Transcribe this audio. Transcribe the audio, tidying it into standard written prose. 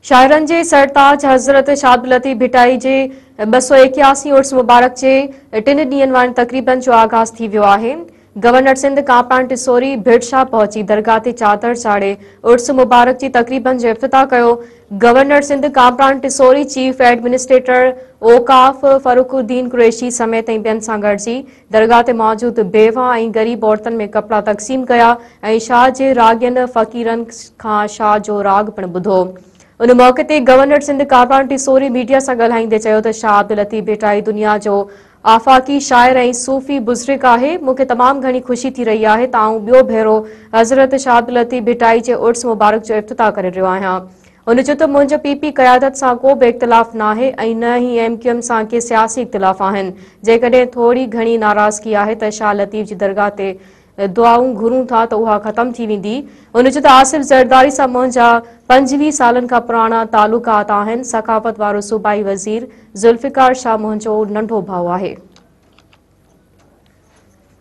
شاعرن جي سرتاج حضرت شاهه عبداللطيف ڀٽائي جي 281 عرس مبارڪ جي 3 ڏينهن وارين تقريبن جو آغاز ٿي ويو آهي. گورنر سنڌ ڪامران ٽيسوري ڀٽ شاهه پهچي درگاهه تي چادر چاڙهي عرس مبارڪ جي تقريبن جو افتتاح ڪيو. Governor Sindh Kamran Tessori chief administrator اوقاف فرخ الدين قريشي سميت ۽ ٻين سان گڏجي درگاهه تي موجود بيواهه ۽ غريب عورتن ۾ ڪپڙا تقسيم ڪيا ۽ شاهه جي راڳين فقيرن کان شاهه جو راڳ پڻ ٻڌو. ان موقعي تي گورنر سنڌ ڪامران ٽيسوري ميڊيا سان ڳالهائيندي چيو ته شاهه عبداللطيف ڀٽائي دنيا جو آفاقي شاعر ۽ صوفي بزرگ آهي، مون کي تمام گهڻي خوشي ٿي رهي آهي ته آئون ٻيو ڀيرو حضرت شاهه عبداللطيف ڀٽائي جي عرس مبارڪ جو افتتاح ڪري رهيو آهيان. هن چيو ته منهنجو پي پي قيادت سان ڪو به اختلاف ناهي ۽ نه ئي ايم ڪيو ايم سان ڪي سياسي اختلاف آهن، جيڪڏهن ٿوري گهڻي ناراضگي آهي ته شاهه لطيف جي درگاهه تي دعائون گهرون ٿا ته اها ختم ٿي ويندي. هن چيو ته آصف زرداري سان منهنجا 25 سالن کان پراڻا تعلقات آهن، ثقافت وارو صوبائي وزير ذوالفقار شاهه منهنجو ننڍو ڀاء آهي.